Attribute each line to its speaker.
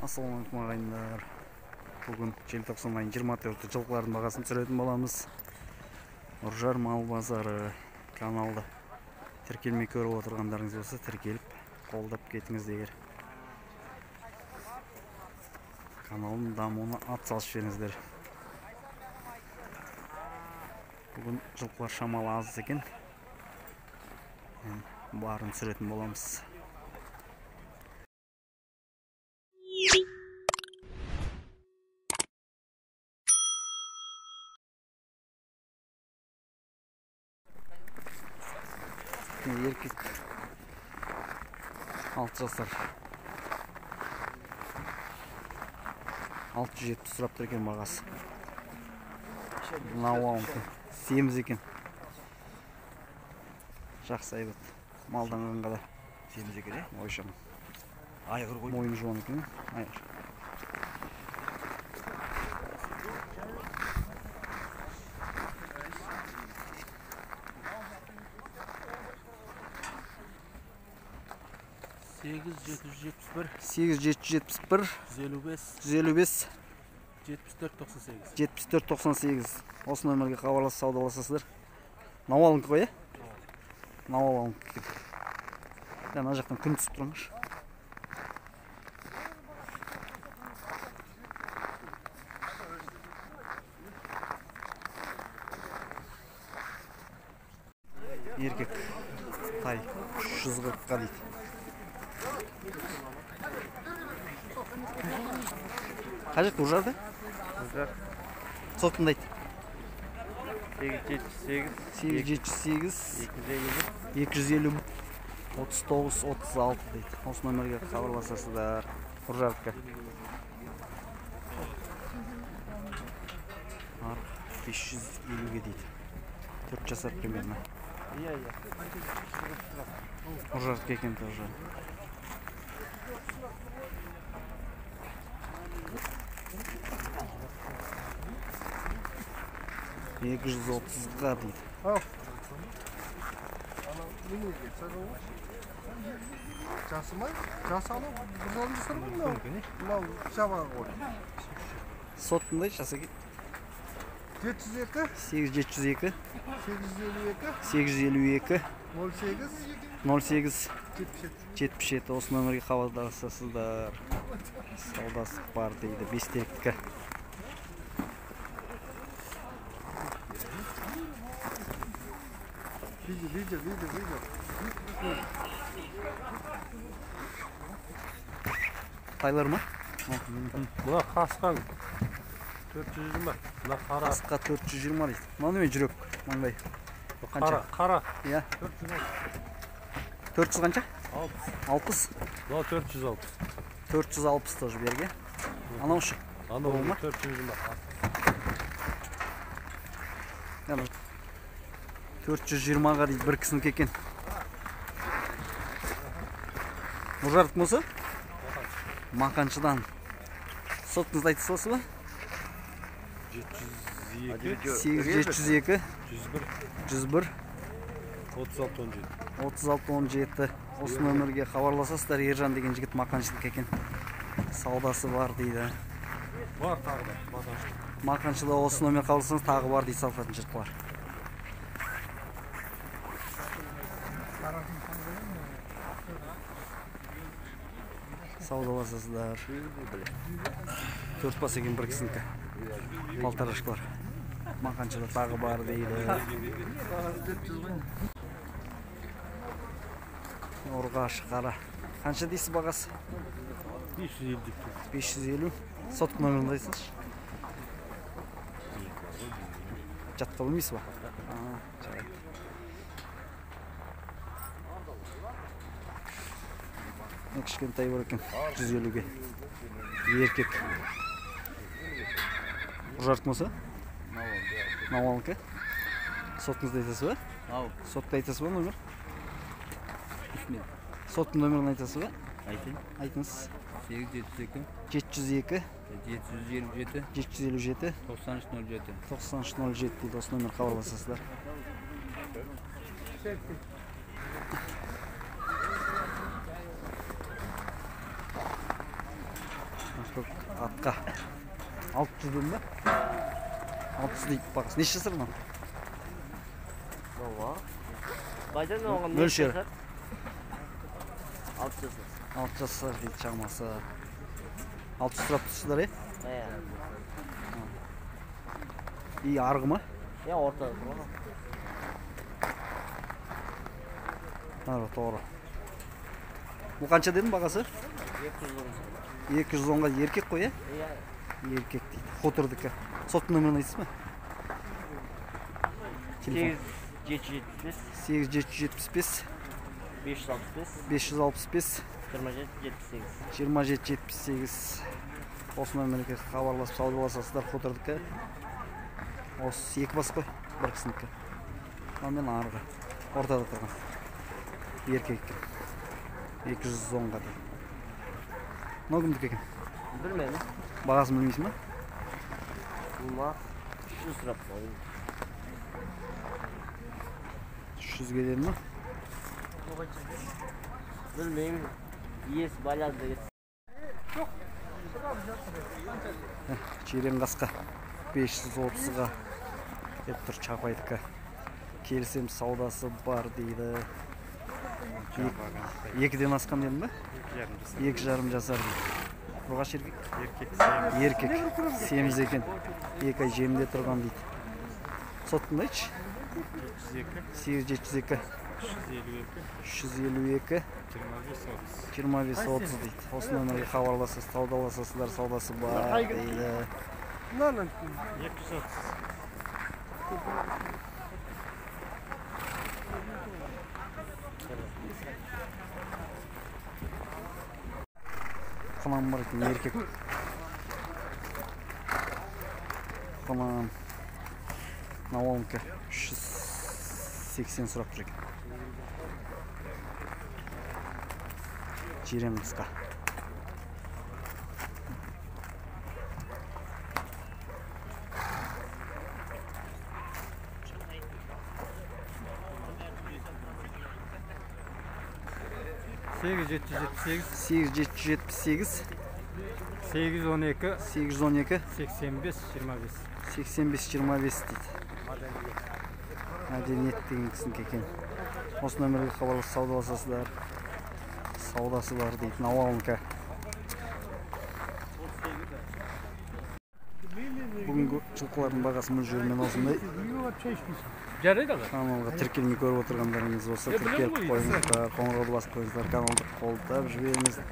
Speaker 1: Ассалаумағалейкум ағайындар. Бүгін желтоқсан айының 24-і жылқылардың бағасын түсіретін боламыз. Үржар мал базары каналды тіркелмей көріп отырғандарыңыз болса, тіркеліп қолдап кетіңіздер. Каналдың дамуына ат салып жіберіңіздер. Бүгін жылқылар шамалы аз екен. Барын түсіретін боламыз. Еркек 6 жасар 670 сұрап тұр екен бағасы. Мынау семіз екен. Жақсы әйбат. Малданғанға да
Speaker 2: семіз екен, е?
Speaker 1: Ойшам.
Speaker 2: Айғыр ғой.
Speaker 1: Мойны жуан екен, айғыр.
Speaker 3: Сегіз жеті жүз жетпіс бір.
Speaker 1: 8771
Speaker 3: 155
Speaker 1: 155
Speaker 3: 74 98.
Speaker 1: 74 98. Осы нөмірге хабарласып саудаласасыздар. Науалынікі ғой, е? Науалынікі. Мына жақтан күн түсіп тұрыңызшы. Еркек тай 340-қа дейді. Қай жақта, Үржарда?
Speaker 4: Үржар.
Speaker 1: Соткаңды айт.
Speaker 4: 8708
Speaker 1: 8708
Speaker 4: 250
Speaker 1: 250 39 36 дейді. Осы нөмірге хабарласасыздар. Үржардікі. Нарық 550-ге дейді. 4 жасар примерно.
Speaker 4: Иә, иә.
Speaker 1: Үржардікі екен тоже. Екі жүз отызға дейді. Соттыңдай жасы екен.
Speaker 5: 702
Speaker 1: 8702
Speaker 5: 852
Speaker 1: 852
Speaker 5: 08
Speaker 1: 08
Speaker 5: 77.
Speaker 1: 77. Осы нөмірге хабарласасыздар. Саудасы бар дейді. Бестеректікі.
Speaker 5: Видео, видео, видео, видео.
Speaker 1: Тайлар ма?
Speaker 3: Мына қасқа 420. Мына қара.
Speaker 1: Қасқа 420 дейді. Мынау неме жүрек маңдай? Қанша?
Speaker 3: Қара, қара.
Speaker 1: Иә.
Speaker 3: 460.
Speaker 1: 400 қанша?
Speaker 3: 60.
Speaker 1: 60.
Speaker 3: Мынау 460.
Speaker 1: 460 тоже берге. Анау шы.
Speaker 3: Анау
Speaker 1: Болма?
Speaker 3: 420.
Speaker 1: 420-ға дейді бір кісінікі екен. Үржардікі болса? Мақаншыдан. Соткаңызды айта саласыз ба?
Speaker 3: 702
Speaker 1: 8702
Speaker 3: 101
Speaker 1: 101
Speaker 3: 36 17.
Speaker 1: 36 17. Осы нөмірге хабарласасыздар. Ержан деген жігіт мақаншыдікі екен. Саудасы бар дейді.
Speaker 3: Бар тағы да Мақаншыда.
Speaker 1: Мақаншыда осы нөмір хабарласаңыз тағы бар дейді сатылатын жылқылар. Саудаласасыздар. 4 бас екен бір кісінікі. Полторашкалар. Мақаншыда тағы бар дейді. Ұрғашы қара. Қанша дейсіз бағасы?
Speaker 3: 550 деп.
Speaker 1: 550. Сотка нөмірін айтсаңызшы. Жатқа білмейсіз ба? Жарайды. Кішкентай бар екен, 150-ге. Еркек. Үржардікі болса? Науалынікі. Соткаңызды айтасыз ба? Сотты айтасыз ба нөмір? Соттың нөмірін айтасыз ба?
Speaker 4: Айтайын.
Speaker 1: Айтыңыз.
Speaker 4: 872
Speaker 1: 702
Speaker 4: 757
Speaker 1: 757
Speaker 4: 93 07.
Speaker 1: 93 07 дейді. Осы нөмір хабарласасыздар. Көк атқа. 600 дедім ба? 600 дейді бағасы. Неше жасар мынау? Мөлшері.
Speaker 2: 6 жасар.
Speaker 1: 6 жасар дейді шамасы. 600 сұрап тұрсыздар, е?
Speaker 2: Иә.
Speaker 1: И арғы ма?
Speaker 2: Иә, ортада тұр ғой.
Speaker 1: Арғы, тоғры. Бұл қанша дедің бағасы?
Speaker 2: 210.
Speaker 1: 210-ға еркек қой, е?
Speaker 2: Иә.
Speaker 1: Еркек дейді. Қотырдікі. Соттың нөмірін айтасыз ба? Телефон.
Speaker 2: 8775
Speaker 1: 8775
Speaker 2: 565
Speaker 1: 565
Speaker 2: 27 78.
Speaker 1: 27 78. Осы нөмірге хабарласып саудаласасыздар. Қотырдікі. Осы екі бас қой, бір кісінікі. Мына мен арғы ортада тұрған еркек екен. 210-ға дейді. Мынау кімдікі екен?
Speaker 2: Білмедім.
Speaker 1: Бағасын білмейсің ба?
Speaker 2: Бұма 300 сұрап қойдым.
Speaker 1: 300-ге деді ма?
Speaker 2: Білмеймін. Иесі байланды кетті.
Speaker 1: Жирен қасқа 530-ға деп тұр Чапайдікі. Келісем саудасы бар дейді. Екіден асқан дедім ба? 2,5 жасар дейді. Ұрғаш еркек? Еркек. Семіз екен. 2 ай жемде тұрған дейді. Соттың айтшы. 8702 352 25 30 дейді. Осы нөмірге хабарласасыз, саудаласасыздар, саудасы бар дейді.
Speaker 3: 230.
Speaker 1: Құнан бар екен, еркек. Құнан. Науалнікі 380 сұрап тұр екен. Жирен қысқа.
Speaker 3: Сегіз жеті жүз жетпіс сегіз.
Speaker 1: 8778
Speaker 3: 812
Speaker 1: 812
Speaker 3: 85 25.
Speaker 1: 85 25 дейді. Мәдениет деген кісінікі екен. Осы нөмірге хабарласып саудаласасыздар. Саудасы бар дейді. Науалнікі. Бүгінгі жылқылардың бағасы мөлшерімен осындай.
Speaker 3: Жарайды аға.
Speaker 1: Каналға тіркелмей көріп отырғандарыңыз болса, тіркеліп қойыңыздар, қоңырауды басып қойыңыздар, каналды қолдап жіберіңіздер.